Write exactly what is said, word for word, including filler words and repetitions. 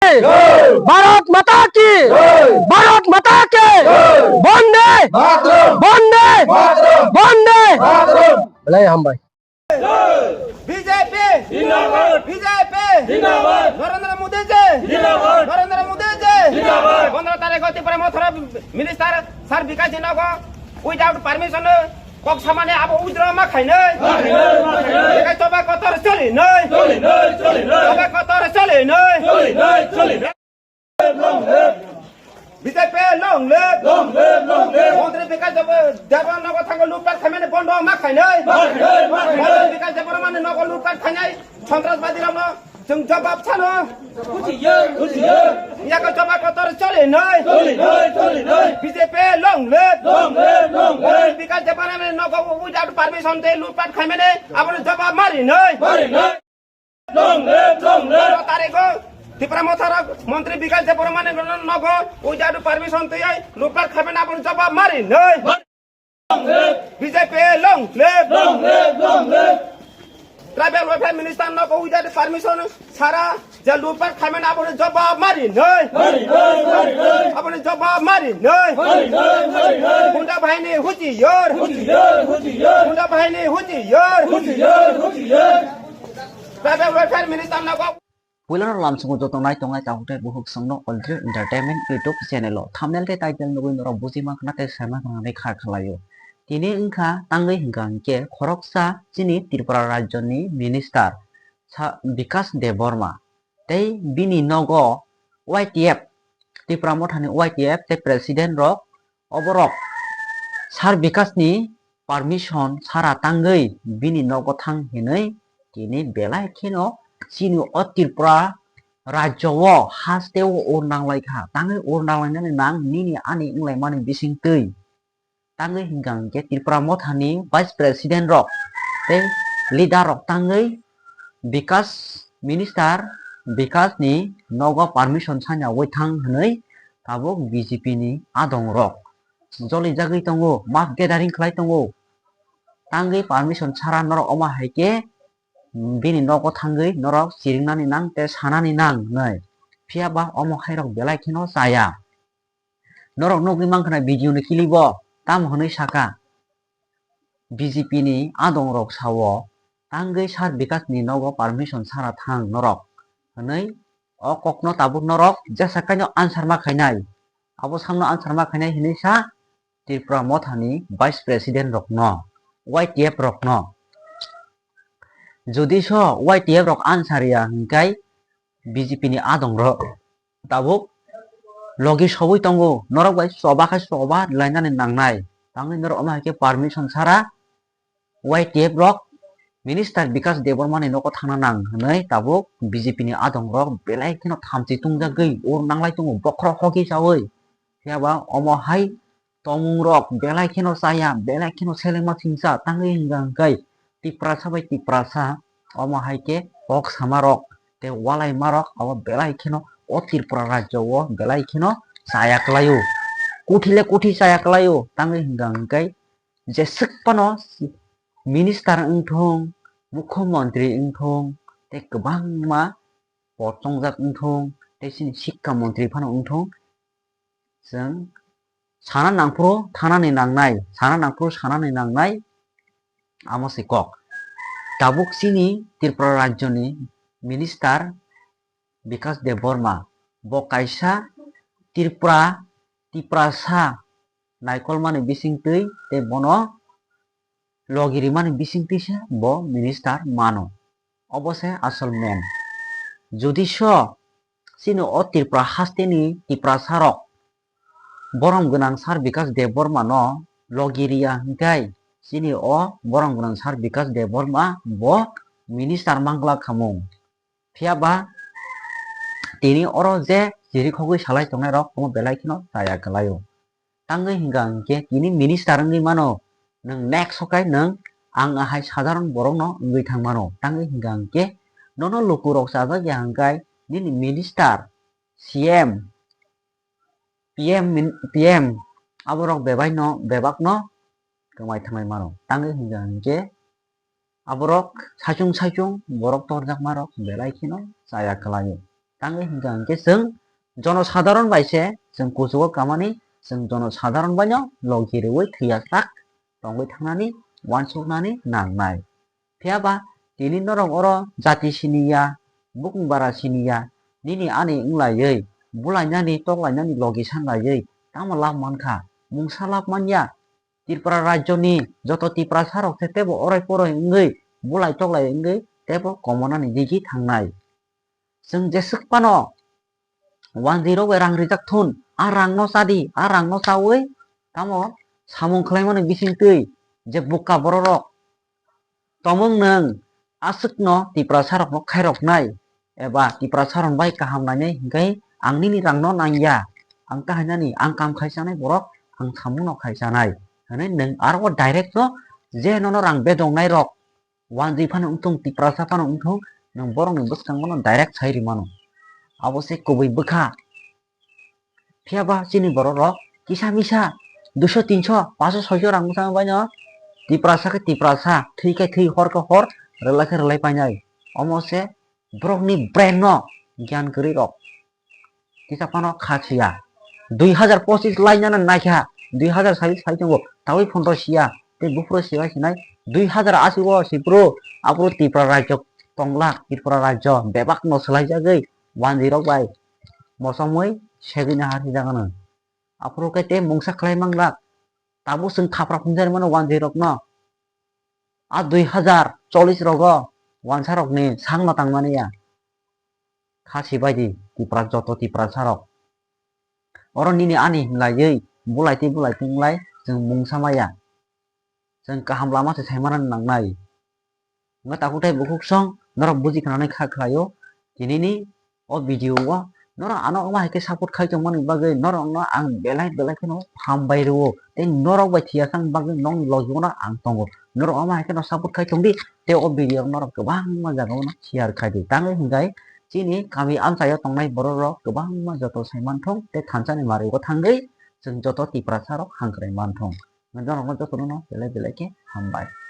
ভারত মাতা কি? ভারত মাতা কি? বন্দে মাতরম। বন্দে মাতরম। বন্দে মাতরম। Belai hambai. বিজেপি জিন্দাবাদ। বিজেপি জিন্দাবাদ। নরেন্দ্র মোদী জি জিন্দাবাদ। নরেন্দ্র মোদী জি জিন্দাবাদ। পনেরো তারিখ Tipra Motha minister sir Bikash ji nogo without permission kok samani abo withdraw ma khainai. Ma khainai, ma khainai. Bekai choba kotor choli nai. Choli nai, choli nai. Choba kotor choli nai. Choli nai, choli nai. Long live. B J P long live. Long live, long live. Montri Bikash Deb-, Debbarma nogo thango lutpat khaimani bondo ma khainai. Ma khainai, ma khainai. Montri Bikash Debbarma ni nogo lutpat khainai sontrasbadi rokno chwng jawab sano. Husiar, husiar. Yako choba kotor choli nai. Choli nai, choli nai. B J P long live. Long live, long live. Montri Bikash Debbarma ni nogo without permission tei lutpat khaimani aboni jawab mari nai. Mari nai. Long live, long live. Pondro tarikh o Tipra Motha rok Montri Bikash Debbarma ni nogo without permission twi lutpat khaimani aboni jawab mari nai. Long live. B J P long live. Long live, long live. Tribal Welfare Minister nogo without permission sara je lutpat khaimani aboni jawab mari nai. Mari nai, mari nai. Aboni jawab mari nai. Mari nai, mari nai. Gunda bahini husiar. Husiar, husiar. Gunda bahini husiar. Husiar, husiar. Tribal Welfare Minister nogo. Puilano lamsungo joto nai tongnai tabuk tei bukhuk songno Alter Entertainment YouTube channel o. Thumbnail tei title nugwi norok buji mankha tei sai mankha hwnwi kha khlaio. Tini wngkha tangwi hwnkha hwnkhe khoroksa chini Tripura rajyoni minister sa Bikash Debbarma tei bini nogo Y T F, Tipra Mothani Y T F tei president rok oborok Sir Bikash ni permission sara tangwi bini nogo thang hinwi tini belai kheno chini o Tripura rajyo o haste o ur nanglaikha. Tangwi ur nanglainani nang nini ani wnglaimani bisingtwi. Tangwi hwnkha hwnkhe Tripura Mothani Vice President rok tei leader rok tangwi Bikash Minister Bikash ni nogo permission sanya wi thang hinwi tabuk B J P ni adong rok jolijagwi tongo, mass gathering khlai tongo. Tangwi permission sara norok omo hai khe bini nogo thangwi norok chiringnani nang tei sanani nang hinwi. Phiya ba omo hai rok belai kheno chaya. Norok nugwi mankha na video ni clip o tamo hwnwi saka, B J P ni adong rok sao, tangwi Sir Bikash ni nogo permission sara thang norok hwnwi o kokno tabuk norok jesa kaino answer ma khainai. Abo samno answer ma khainai hinwi sa Tripura Mothani Vice President rokno, Y T F rokno. Jodi so Y T F rok answer ya hwnkhe B J P ni adong rok tabuk logi sogwi tongo, norok bai choba khai choba lainani nangnai. Tangwi norok omo hai khe permission sara Y T F rok Minister Bikash Debbarma ni nogo thangna nang hinwi tabuk B J P ni adong rok belai kheno thamchi tungjagwi ur nanglai tongo bokhorok hoki chawi. Phiya ba omo hai tongmung rok belai kheno chaya, belai kheno selengma singcha tangwi hwnkha hwnkhe Tiprasa bai Tiprasa omo hai khe kok sama rok tei walai ma rok abo belai kheno o Tripura rajyo o belai kheno chaya kwlaio. Kuthi le kuthi chaya kwlaio tangwi hwnkha hwnkhe jeswk phano minister wngthung, mukhyamantri wngthung tei kwbangma pot chongjak wngthung tei chini sikha mantri phano wngthung, chwng sana nangphuru thanani nangnai, sana nangphuru sanani nangnai, amo se kok. Tabuk chini Tripura rajyoni minister Bikash Debbarma, bo kaisa Tripura, Tiprasa naikolmani bisingtwi tei bono logi rimani bisingtwi se bo minister mano. Obo se asol main. Jodi so chini o Tripura hasteni Tiprasa rok borom gwnang Sir Bikash Debbarma no logi riya hwnkhe chini o borom gwnang Sir Bikash Debbarma bo minister mangla khamung. Phiya ba tini oro je chirikhogwi salai tongnai rok omo belai kheno chaya kwlaio. Tangwi hwnkha hwnkhe tini minister wngwi mano, nwng next sokai nwng ang ahai sadharon borokno wngwi thang mano. Tangwi hwnkha hwnkhe nono lukurok chajak ya hwnkhe nini minister, C M, P M min-, P M aborok bebaino, bebakno kwmai thanglai mano. Tangwi hwnkha hwnkhe aborok saichung saichung borok torjakmarok belai kheno chaya kwlaio. Tangwi hwnkha hwnkhe chwng jonosadharon bai se chwng kuchugo kamani, chwng jonosadharon baino logi rwui thwiya sak tongwi thangnani uansuknani nangnai. Phiya ba tini norok oro jati siniya, bukung bara siniya, nini ani wnglaiwi bulainani toklainani logi sanlaiwi tamo lab mankha, mungsa lab manya. Tripura rajyoni joto Tiprasa rok se tebo orai porai wngwi bulai toklai wngwi tebo komonani digi thangnai. Chwng jeswk phano wanjwi rok bai rang rijak thun, a rang no chadi, a rang no chawi tamo samung khlaimani bisingtwi je bukka borok rok tomung nwng aswkno Tiprasa rokno khairoknai eba Tiprasa rok bai kaham nainai hwnkhe ang nini rangno nangya, ang kahainani ang kam khai chanai borok ang samungno khai chanai hwnwi nwng aro direct no je nono rang bedongnai rok wanjwi phano wngthung Tiprasa phano wngthung nwng borokni bwskango no direct sai rimano. Abo se kubui bwkha. Phiya ba chini borok rok kisa misa duiso tinso paso soiso rang bwskango baino Tiprasa khe Tiprasa, thwi khe thwi, hor khe hor, rwlai khe rwlai painai. Omo se borokni brain no gyan kwrwi rok kisa phano kha siya. Dui hazar pochis lainani naikha, dui hazar sai sai tongo, tawi phunto siya, tei buphuru siya sinai, dui hazar asi o sipro, aphuru Tripura rajyo tonglak, Tripura rajyo bebak no swlaijagwi wanjwi rok bai mosomwi segwi nahar sijagano. Aphuru khe tei mungsa khlai manglak, tabuk chwng khapra phunjari mano wanjwi rokno. A dui hazar chollis rogo wansa rokni sakno tangmani ya. Kha sibai di Tipra, joto Tiprasa rok. Oro nini ani hinlaiwi bulai tei bulai tei wnglai chwng mungsa maya. Chwng kaham lama se saimana nangnai. Wngkha takhuk tei bukhuk song norok buji khnanai kha khlaio. Tinini o video o norok ano wngma hai khe support khai tongmani bagwi norokno ang belai belai kheno hambai rwo tei norok bai thiyasang bagwi nokni logi o no ang tongo. Norok wngma hai kheno support khai tongdi tei o video rok norok kwbangma jaga o no share khai di. Tangwi hwnkhe chini kami amchaio tongnai borok rok kwbangma joto saimanthong tei thansa ni mari o thangwi chwng joto Tiprasa rok hangkrai manthong. Norokno jotono no belai belai khe hambai.